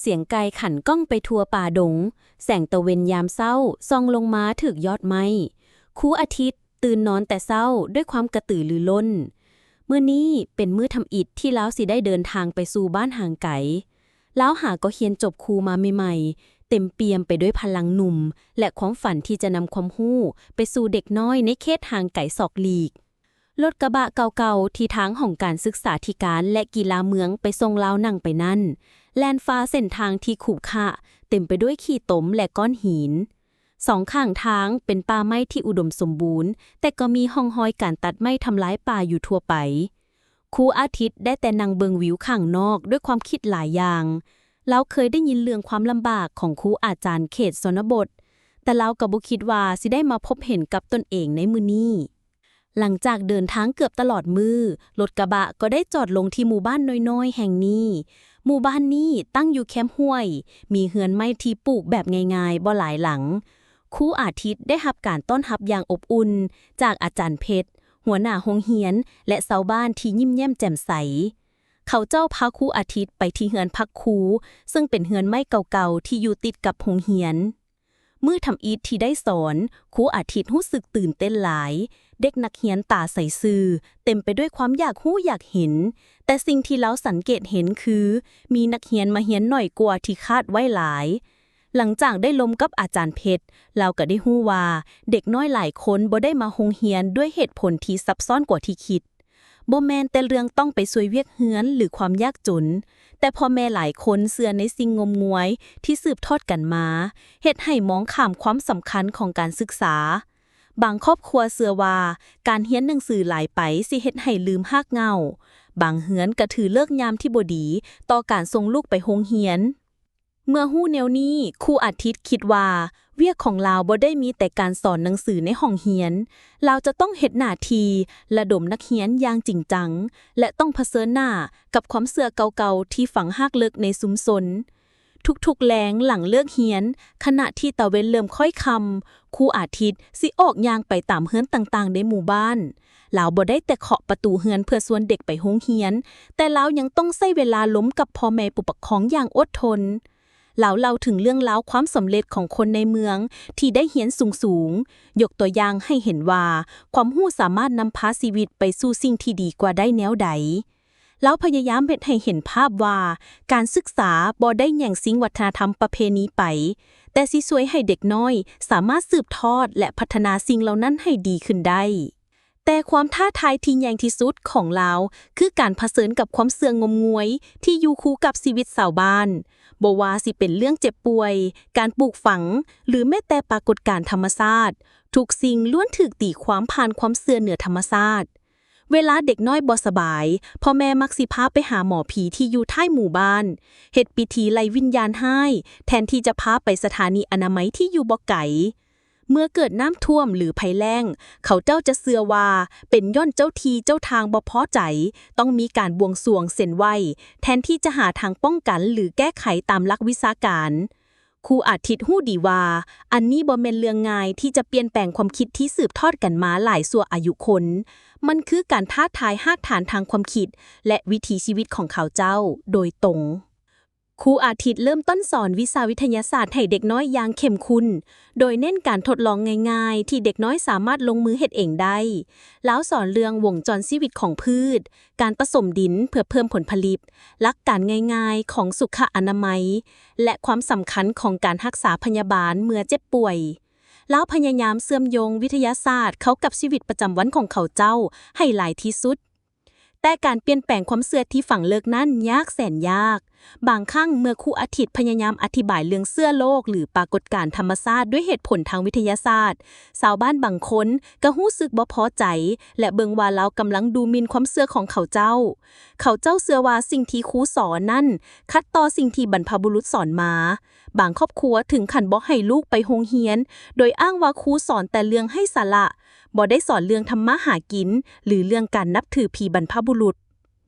ສຽງໄກ່ຂັນກ້ອງໄປທົ່ວປ່າດົງ, ແສງຕາເວັນຍາມເຊົ້າສ່ອງລົງມາຖືກຍອດໄມ້. ຄູອາທິດຕື່ນນອນແຕ່ເຊົ້າດ້ວຍຄວາມກະຕືລືລົ້ນ. ມື້ນີ້ເປັນມື້ທຳອິດທີ່ລາວຊິໄດ້ເດີນທາງໄປສູ່ບ້ານຫ່າງໄກ. ລາວຫາກໍຮຽນຈົບຄູມາໃໝ່ໆ, ເຕັມປ່ຽມໄປດ້ວຍພະລັງໜຸ່ມ ແລະ ຄວາມຝັນທີ່ຈະນຳຄວາມຮູ້ໄປສູ່ເດັກນ້ອຍໃນເຂດຫ່າງໄກສອກຫຼີກ. ລົດກະບະເກົ່າໆທີ່ທາງຫ້ອງການສຶກສາທິການ ແລະ ກິລາເມືອງໄປສົ່ງລາວນັ່ງໄປນັ້ນ ແລ່ນຝ່າເສັ້ນທາງທີ່ຂຸຂະ ເຕັມໄປດ້ວຍຂີ້ຕົມ ແລະ ກ້ອນຫີນ. ສອງຂ້າງທາງເປັນປ່າໄມ້ທີ່ອຸດົມສົມບູນ, ແຕ່ກໍມີຮ່ອງຮອຍການຕັດໄມ້ທຳລາຍປ່າຢູ່ທົ່ວໄປ. ຄູອາທິດໄດ້ແຕ່ນັ່ງເບິ່ງວິວຂ້າງນອກດ້ວຍຄວາມຄິດຫຼາຍຢ່າງ. ລາວເຄີຍໄດ້ຍິນເລື່ອງຄວາມລຳບາກຂອງຄູອາຈານເຂດຊົນນະບົດ, ແຕ່ລາວກໍບໍ່ຄິດວ່າຊິໄດ້ມາພົບເຫັນກັບຕົນເອງໃນມື້ນີ້. ຫຼັງຈາກເດີນທາງເກືອບຕະຫຼອດມື້, ລົດກະບະກໍໄດ້ຈອດລົງທີ່ໝູ່ບ້ານນ້ອຍໆແຫ່ງນີ້. ໝູ່ບ້ານນີ້ຕັ້ງຢູ່ແຄມຫ້ວຍ, ມີເຮືອນໄມ້ທີ່ປູກແບບງ່າຍໆບໍ່ຫຼາຍຫຼັງ. ຄູອາທິດໄດ້ຮັບການຕ້ອນຮັບຢ່າງອົບອຸ່ນຈາກອາຈານເພັດ, ຫົວໜ້າໂຮງຮຽນ ແລະ ຊາວບ້ານທີ່ຍິ້ມແຍ້ມແຈ່ມໃສ. ເຂົາເຈົ້າພາຄູອາທິດໄປທີ່ເຮືອນພັກຄູ, ເຊິ່ງເປັນເຮືອນໄມ້ເກົ່າໆທີ່ຢູ່ຕິດກັບໂຮງຮຽນ. ມື້ທຳອິດທີ່ໄດ້ສອນ, ຄູອາທິດຮູ້ສຶກຕື່ນເຕັ້ນຫຼາຍ. ເດັກນັກຮຽນຕາໃສຊື່, ເຕັມໄປດ້ວຍຄວາມຢາກຮູ້ຢາກເຫັນ. ແຕ່ສິ່ງທີ່ລາວສັງເກດເຫັນຄື ມີນັກຮຽນມາຮຽນໜ້ອຍກວ່າທີ່ຄາດໄວ້ຫຼາຍ. ຫຼັງຈາກໄດ້ລົມກັບອາຈານເພັດ, ລາວກໍໄດ້ຮູ້ວ່າເດັກນ້ອຍຫຼາຍຄົນບໍ່ໄດ້ມາໂຮງຮຽນດ້ວຍເຫດຜົນທີ່ຊັບຊ້ອນກວ່າທີ່ຄິດ. ບໍ່ແມ່ນແຕ່ເລື່ອງຕ້ອງໄປຊ່ວຍວຽກເຮືອນ ຫຼື ຄວາມຍາກຈົນ, ແຕ່ພໍ່ແມ່ຫຼາຍຄົນເຊື່ອໃນສິ່ງງົມງວາຍທີ່ສືບທອດກັນມາ, ເຮັດໃຫ້ມອງຂ້າມຄວາມສຳຄັນຂອງການສຶກສາ. ບາງຄອບຄົວເຊື່ອວ່າການຮຽນໜັງສືຫຼາຍໄປຊິເຮັດໃຫ້ລືມຮາກເຫງົ້າ. ບາງເຮືອນກໍຖືເລີກຍາມທີ່ບໍ່ດີຕໍ່ການສົ່ງລູກໄປໂຮງຮຽນ. ເມື່ອຮູ້ແນວນີ້, ຄູອາທິດຄິດວ່າວຽກຂອງລາວບໍ່ໄດ້ມີແຕ່ການສອນໜັງສືໃນຫ້ອງຮຽນ. ລາວຈະຕ້ອງເຮັດໜ້າທີ່ລະດົມນັກຮຽນຢ່າງຈິງຈັງ ແລະ ຕ້ອງຜະເຊີນໜ້າກັບຄວາມເຊື່ອເກົ່າໆທີ່ຝັງຮາກເລິກໃນຊຸມຊົນ. ທຸກໆແລງຫຼັງເລີກຮຽນ, ຂະນະທີ່ຕາເວັນເລີ່ມຄ້ອຍຄ່ຳ, ຄູອາທິດຊິອອກຍ່າງໄປຕາມເຮືອນຕ່າງໆໃນໝູ່ບ້ານ. ລາວບໍ່ໄດ້ແຕ່ເຄາະປະຕູເຮືອນເພື່ອຊວນເດັກໄປໂຮງຮຽນ, ແຕ່ລາວຍັງຕ້ອງໃຊ້ເວລາລົມກັບພໍ່ແມ່ຜູ້ປົກຄອງຢ່າງອົດທົນ. ລາວເລົ່າເຖິງເລື່ອງລາວຄວາມສຳເລັດຂອງຄົນໃນເມືອງທີ່ໄດ້ຮຽນສູງໆ, ຍົກຕົວຢ່າງໃຫ້ເຫັນວ່າຄວາມຮູ້ສາມາດນຳພາຊີວິດໄປສູ່ສິ່ງທີ່ດີກວ່າໄດ້ແນວໃດ. ລາວພະຍາຍາມເຮັດໃຫ້ເຫັນພາບວ່າ ການສຶກສາບໍ່ໄດ້ແຍ່ງຊິງວັດທະນະທຳປະເພນີໄປ, ແຕ່ຊິຊ່ວຍໃຫ້ເດັກນ້ອຍສາມາດສືບທອດ ແລະ ພັດທະນາສິ່ງເຫຼົ່ານັ້ນໃຫ້ດີຂຶ້ນໄດ້. ແຕ່ຄວາມທ້າທາຍທີ່ໃຫຍ່ທີ່ສຸດຂອງລາວ ຄືການຜະເຊີນກັບຄວາມເຊື່ອງົມງວາຍທີ່ຢູ່ຄູ່ກັບຊີວິດຊາວບ້ານ. ບໍ່ວ່າຊິເປັນເລື່ອງເຈັບປ່ວຍ, ການປູກຝັງ ຫຼື ແມ້ແຕ່ປາກົດການທຳມະຊາດ, ທຸກສິ່ງລ້ວນຖືກຕີຄວາມຜ່ານຄວາມເຊື່ອເໜືອທຳມະຊາດ. ເວລາເດັກນ້ອຍບໍ່ສະບາຍ, ພໍ່ແມ່ມັກຊິພາໄປຫາໝໍຜີທີ່ຢູ່ທ້າຍໝູ່ບ້ານ, ເຮັດພິທີໄລ່ວິນຍານຮ້າຍ, ແທນທີ່ຈະພາໄປສະຖານີອະນາໄມທີ່ຢູ່ບໍ່ໄກ. ເມື່ອເກີດນ້ຳຖ້ວມ ຫຼື ໄພແລ້ງ, ເຂົາເຈົ້າຈະເຊື່ອວ່າເປັນຍ້ອນເຈົ້າທີ່ເຈົ້າທາງບໍ່ພໍໃຈ, ຕ້ອງມີການບວງສວງເສັ້ນໄຫວ້, ແທນທີ່ຈະຫາທາງປ້ອງກັນ ຫຼື ແກ້ໄຂຕາມຫຼັກວິຊາການ. ຄູອາທິດຮູ້ດີວ່າ ອັນນີ້ບໍ່ແມ່ນເລື່ອງງ່າຍທີ່ຈະປ່ຽນແປງຄວາມຄິດທີ່ສືບທອດກັນມາຫຼາຍຊົ່ວອາຍຸຄົນ. ມັນຄືການທ້າທາຍຮາກຖານທາງຄວາມຄິດ ແລະ ວິຖີຊີວິດຂອງເຂົາເຈົ້າໂດຍຕົງ. ຄູອາທິດເລີ່ມຕົ້ນສອນວິຊາວິທະຍາສາດໃຫ້ເດັກນ້ອຍຢ່າງເຂັ້ມຂຸ້ນ, ໂດຍເນັ້ນການທົດລອງງ່າຍໆທີ່ເດັກນ້ອຍສາມາດລົງມືເຮັດເອງໄດ້. ລາວສອນເລື່ອງວົງຈອນຊີວິດຂອງພືດ, ການປະສົມດິນເພື່ອເພີ່ມຜົນຜະລິດ, ຫຼັກການງ່າຍໆຂອງສຸຂະອະນາໄມ ແລະ ຄວາມສຳຄັນຂອງການຮັກສາພະຍາບານເມື່ອເຈັບປ່ວຍ. ລາວພະຍາຍາມເຊື່ອມໂຍງວິທະຍາສາດເຂົ້າກັບຊີວິດປະຈຳວັນຂອງເຂົາເຈົ້າໃຫ້ຫຼາຍທີ່ສຸດ. ແຕ່ການປ່ຽນແປງຄວາມເຊື່ອທີ່ຝັງເລິກນັ້ນຍາກແສນຍາກ. ບາງຄັ້ງເມື່ອຄູອາທິດພະຍາຍາມອະທິບາຍເລື່ອງເຊື້ອໂລກ ຫຼື ປາກົດການທຳມະຊາດດ້ວຍເຫດຜົນທາງວິທະຍາສາດ, ຊາວບ້ານບາງຄົນກໍຮູ້ສຶກບໍ່ພໍໃຈ ແລະ ເບິ່ງວ່າລາວກຳລັງດູໝິ່ນຄວາມເຊື່ອຂອງເຂົາເຈົ້າ. ເຂົາເຈົ້າເຊື່ອວ່າສິ່ງທີ່ຄູສອນນັ້ນຂັດຕໍ່ສິ່ງທີ່ບັນພະບຸລຸດສອນມາ. ບາງຄອບຄົວເຖິງຂັ້ນບໍ່ໃຫ້ລູກໄປໂຮງຮຽນ, ໂດຍອ້າງວ່າຄູສອນແຕ່ເລື່ອງໄຮ້ສາລະ, ບໍ່ໄດ້ສອນເລື່ອງທຳມາຫາກິນ ຫຼື ເລື່ອງການນັບຖືຜີບັນພະບຸລຸດ.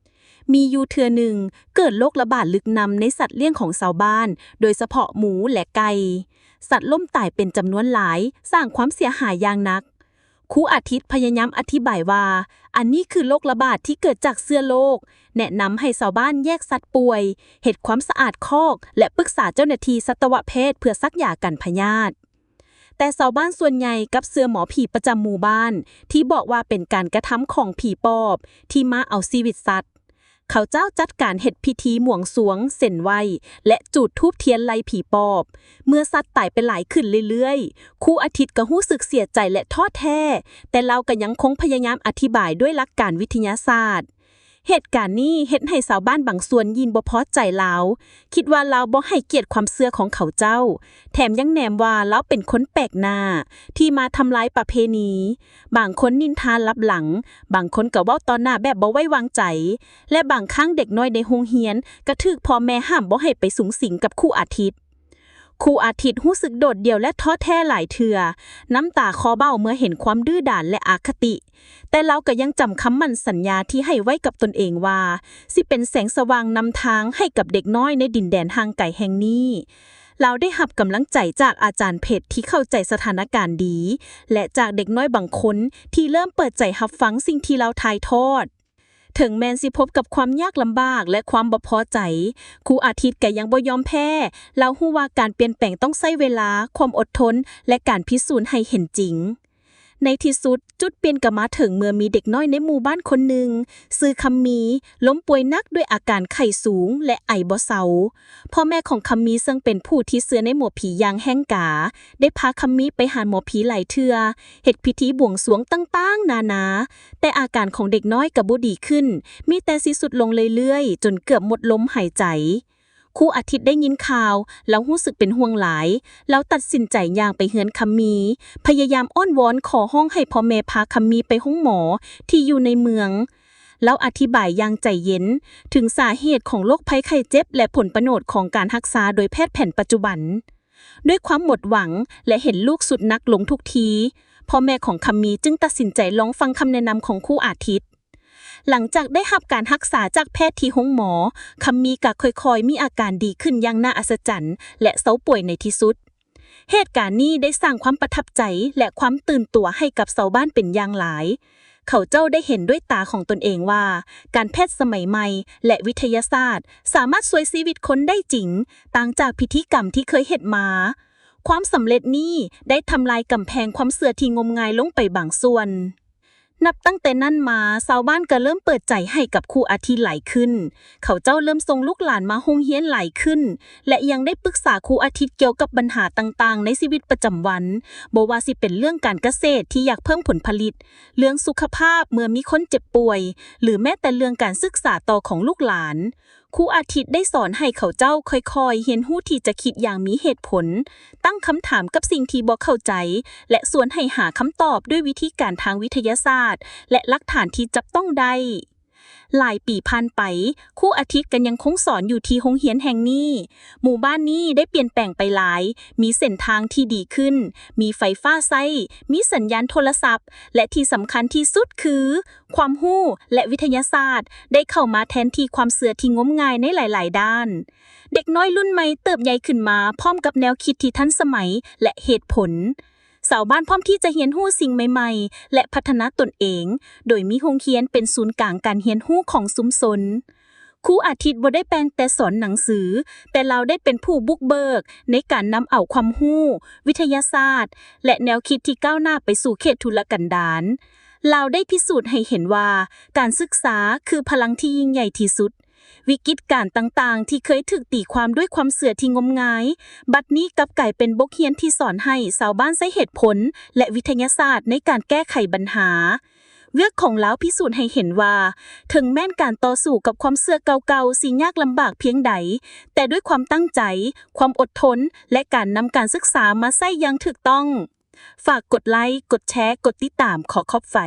ມີຢູ່ເທື່ອໜຶ່ງ, ເກີດໂລກລະບາດລຶກນຳໃນສັດລ້ຽງຂອງຊາວບ້ານ, ໂດຍສະເພາະໝູ ແລະ ໄກ່. ສັດລົ້ມຕາຍເປັນຈຳນວນຫຼາຍ, ສ້າງຄວາມເສຍຫາຍຢ່າງໜັກ. ຄູອາທິດພະຍາຍາມອະທິບາຍວ່າ ອັນນີ້ຄືໂລກລະບາດທີ່ເກີດຈາກເຊື້ອໂລກ, ແນະນຳໃຫ້ຊາວບ້ານແຍກສັດປ່ວຍ, ເຮັດຄວາມສະອາດຄອກ ແລະ ປຶກສາເຈົ້າໜ້າທີ່ສັດຕະວະແພດເພື່ອສັກຢາກັນພະຍາດ. ແຕ່ຊາວບ້ານສ່ວນໃຫຍ່ກັບເຊື່ອໝໍຜີປະຈຳໝູ່ບ້ານ ທີ່ບອກວ່າເປັນການກະທຳຂອງຜີປອບທີ່ມາເອົາຊີວິດສັດ. ເຂົາເຈົ້າຈັດການເຮັດພິທີບວງສວງ, ເສັ້ນໄຫວ້ ແລະ ຈູດທູບທຽນໄລ່ຜີປອບ. ເມື່ອສັດຕາຍໄປຫຼາຍຂຶ້ນເລື້ອຍໆ, ຄູອາທິດກໍຮູ້ສຶກເສຍໃຈ ແລະ ທໍ້ແທ້, ແຕ່ລາວກໍຍັງຄົງພະຍາຍາມອະທິບາຍດ້ວຍຫຼັກການວິທະຍາສາດ. ເຫດການນີ້ເຮັດໃຫ້ຊາວບ້ານບາງສ່ວນຍິ່ງບໍ່ພໍໃຈລາວ, ຄິດວ່າລາວບໍ່ໃຫ້ກຽດຄວາມເຊື່ອຂອງເຂົາເຈົ້າ, ແຖມຍັງແນມວ່າລາວເປັນຄົນແປກໜ້າທີ່ມາທຳລາຍປະເພນີ. ບາງຄົນນິນທາລັບຫຼັງ, ບາງຄົນກໍເວົ້າຕໍ່ໜ້າແບບບໍ່ໄວ້ວາງໃຈ, ແລະ ບາງຄັ້ງເດັກນ້ອຍໃນໂຮງຮຽນກໍຖືກພໍ່ແມ່ຫ້າມບໍ່ໃຫ້ໄປສຸງສິງກັບຄູອາທິດ. ຄູອາທິດຮູ້ສຶກໂດດດ່ຽວ ແລະ ທໍ້ແທ້ຫຼາຍເທື່ອ, ນ້ຳຕາຄໍເບົ້າເມື່ອເຫັນຄວາມດື້ດ້ານ ແລະ ອະຄະຕິ. ແຕ່ລາວກໍຍັງຈຳຄຳໝັ້ນສັນຍາທີ່ໃຫ້ໄວ້ກັບຕົນເອງວ່າ ຊິເປັນແສງສະຫວ່າງນຳທາງໃຫ້ກັບເດັກນ້ອຍໃນດິນແດນຫ່າງໄກແຫ່ງນີ້. ລາວໄດ້ຮັບກຳລັງໃຈຈາກອາຈານເພັດທີ່ເຂົ້າໃຈສະຖານະການດີ ແລະ ຈາກເດັກນ້ອຍບາງຄົນທີ່ເລີ່ມເປີດໃຈຮັບຟັງສິ່ງທີ່ລາວຖ່າຍທອດ. ເຖິງແມ່ນຊິພົບກັບຄວາມຍາກລຳບາກ ແລະ ຄວາມບໍ່ພໍໃຈ, ຄູອາທິດກໍຍັງບໍ່ຍອມແພ້. ລາວຮູ້ວ່າການປ່ຽນແປງຕ້ອງໃຊ້ເວລາ, ຄວາມອົດທົນ ແລະ ການພິສູນໃຫ້ເຫັນຈິງ. ໃນທີ່ສຸດ, ຈຸດປ່ຽນກໍມາເຖິງເມື່ອມີເດັກນ້ອຍໃນໝູ່ບ້ານຄົນໜຶ່ງ, ຊື່ຄຳມີ, ລົ້ມປ່ວຍໜັກດ້ວຍອາການໄຂ້ສູງ ແລະ ໄອບໍ່ເຊົາ. ພໍ່ແມ່ຂອງຄຳມີ ເຊິ່ງເປັນຜູ້ທີ່ເຊື່ອໃນໝໍຜີຢ່າງແຮງກາ, ໄດ້ພາຄຳມີໄປຫາໝໍຜີຫຼາຍເທື່ອ, ເຮັດພິທີບວງສວງຕ່າງໆນານາ, ແຕ່ອາການຂອງເດັກນ້ອຍກໍບໍ່ດີຂຶ້ນ, ມີແຕ່ຊິຊຸດລົງເລື້ອຍໆ ຈົນເກືອບໝົດລົມຫາຍໃຈ. ຄູອາທິດໄດ້ຍິນຂ່າວ, ລາວຮູ້ສຶກເປັນຫ່ວງຫຼາຍ. ລາວຕັດສິນໃຈຍ່າງໄປເຮືອນຄຳມີ, ພະຍາຍາມອ້ອນວອນຂໍຮ້ອງໃຫ້ພໍ່ແມ່ພາຄຳມີໄປໂຮງໝໍທີ່ຢູ່ໃນເມືອງ. ລາວອະທິບາຍຢ່າງໃຈເຢັນເຖິງສາເຫດຂອງໂລກໄພໄຂ້ເຈັບ ແລະ ຜົນປະໂຫຍດຂອງການຮັກສາໂດຍແພດແຜນປັດຈຸບັນ. ດ້ວຍຄວາມໝົດຫວັງ ແລະ ເຫັນລູກຊຸດໜັກລົງທຸກທີ, ພໍ່ແມ່ຂອງຄຳມີຈຶ່ງຕັດສິນໃຈລອງຟັງຄຳແນະນຳຂອງຄູອາທິດ. ຫຼັງຈາກໄດ້ຮັບການຮັກສາຈາກແພດທີ່ໂຮງໝໍ, ຄຳມີກໍຄ່ອຍໆມີອາການດີຂຶ້ນຢ່າງໜ້າອັດສະຈັນ ແລະ ເຊົາປ່ວຍໃນທີ່ສຸດ. ເຫດການນີ້ໄດ້ສ້າງຄວາມປະທັບໃຈ ແລະ ຄວາມຕື່ນຕົວໃຫ້ກັບຊາວບ້ານເປັນຢ່າງຫຼາຍ. ເຂົາເຈົ້າໄດ້ເຫັນດ້ວຍຕາຂອງຕົນເອງວ່າ ການແພດສະໄໝໃໝ່ ແລະ ວິທະຍາສາດສາມາດຊ່ວຍຊີວິດຄົນໄດ້ຈິງ, ຕ່າງຈາກພິທີກຳທີ່ເຄີຍເຮັດມາ. ຄວາມສຳເລັດນີ້ໄດ້ທຳລາຍກຳແພງຄວາມເຊື່ອທີ່ງົມງາຍລົງໄປບາງສ່ວນ. ນັບຕັ້ງແຕ່ນັ້ນມາ, ຊາວບ້ານກໍເລີ່ມເປີດໃຈໃຫ້ກັບຄູອາທິດຫຼາຍຂຶ້ນ. ເຂົາເຈົ້າເລີ່ມສົ່ງລູກຫຼານມາໂຮງຮຽນຫຼາຍຂຶ້ນ ແລະ ຍັງໄດ້ປຶກສາຄູອາທິດກ່ຽວກັບບັນຫາຕ່າງໆໃນຊີວິດປະຈຳວັນ, ບໍ່ວ່າຊິເປັນເລື່ອງການກະເສດທີ່ຢາກເພີ່ມຜົນຜະລິດ, ເລື່ອງສຸຂະພາບເມື່ອມີຄົນເຈັບປ່ວຍ ຫຼື ແມ້ແຕ່ເລື່ອງການສຶກສາຕໍ່ຂອງລູກຫຼານ. ຄູອາທິດໄດ້ສອນໃຫ້ເຂົາເຈົ້າຄ່ອຍໆຮຽນຮູ້ທີ່ຈະຄິດຢ່າງມີເຫດຜົນ, ຕັ້ງຄຳຖາມກັບສິ່ງທີ່ບໍ່ເຂົ້າໃຈ ແລະ ຊວນໃຫ້ຫາຄຳຕອບດ້ວຍວິທີການທາງວິທະຍາສາດ ແລະ ຫຼັກຖານທີ່ຈັບຕ້ອງໄດ້. ຫຼາຍປີຜ່ານໄປ, ຄູອາທິດກໍຍັງຄົງສອນຢູ່ທີ່ໂຮງຮຽນແຫ່ງນີ້. ໝູ່ບ້ານນີ້ໄດ້ປ່ຽນແປງໄປຫຼາຍ, ມີເສັ້ນທາງທີ່ດີຂຶ້ນ, ມີໄຟຟ້າໃຊ້, ມີສັນຍານໂທລະສັບ ແລະ ທີ່ສຳຄັນທີ່ສຸດຄື ຄວາມຮູ້ ແລະ ວິທະຍາສາດໄດ້ເຂົ້າມາແທນທີ່ຄວາມເຊື່ອທີ່ງົມງາຍໃນຫຼາຍໆດ້ານ. ເດັກນ້ອຍລຸ້ນໃໝ່ເຕີບໃຫຍ່ຂຶ້ນມາພ້ອມກັບແນວຄິດທີ່ທັນສະໄໝ ແລະ ເຫດຜົນ. ຊາວບ້ານພ້ອມທີ່ຈະຮຽນຮູ້ສິ່ງໃໝ່ໆ ແລະ ພັດທະນາຕົນເອງ, ໂດຍມີໂຮງຮຽນເປັນສູນກາງການຮຽນຮູ້ຂອງຊຸມຊົນ. ຄູອາທິດບໍ່ໄດ້ແປງແຕ່ສອນໜັງສື, ແຕ່ລາວໄດ້ເປັນຜູ້ບຸກເບີກໃນການນຳເອົາຄວາມຮູ້, ວິທະຍາສາດ ແລະ ແນວຄິດທີ່ກ້າວໜ້າໄປສູ່ເຂດທຸລະກັນດານ. ລາວໄດ້ພິສູດໃຫ້ເຫັນວ່າ ການສຶກສາຄືພະລັງທີ່ຍິ່ງໃຫຍ່ທີ່ສຸດ. ວິກິດການຕ່າງໆທີ່ເຄີຍຖືກຕີຄວາມດ້ວຍຄວາມເຊື່ອທີ່ງົມງາຍ, ບັດນີ້ກັບກາຍເປັນບົດຮຽນທີ່ສອນໃຫ້ຊາວບ້ານໃຊ້ເຫດຜົນ ແລະ ວິທະຍາສາດໃນການແກ້ໄຂບັນຫາ. ວຽກຂອງລາວພິສູດໃຫ້ເຫັນວ່າ ເຖິງແມ່ນການຕໍ່ສູ້ກັບຄວາມເຊື່ອເກົ່າໆຊິຍາກລຳບາກພຽງໃດ, ແຕ່ດ້ວຍຄວາມຕັ້ງໃຈ, ຄວາມອົດທົນ ແລະ ການນຳການສຶກສາມາໃຊ້ຢ່າງຖືກຕ້ອງ. ຝາກກົດໄລ, ກົດແຊ, ກົດຕິດຕາມ. ຂໍຂອບໃຈ.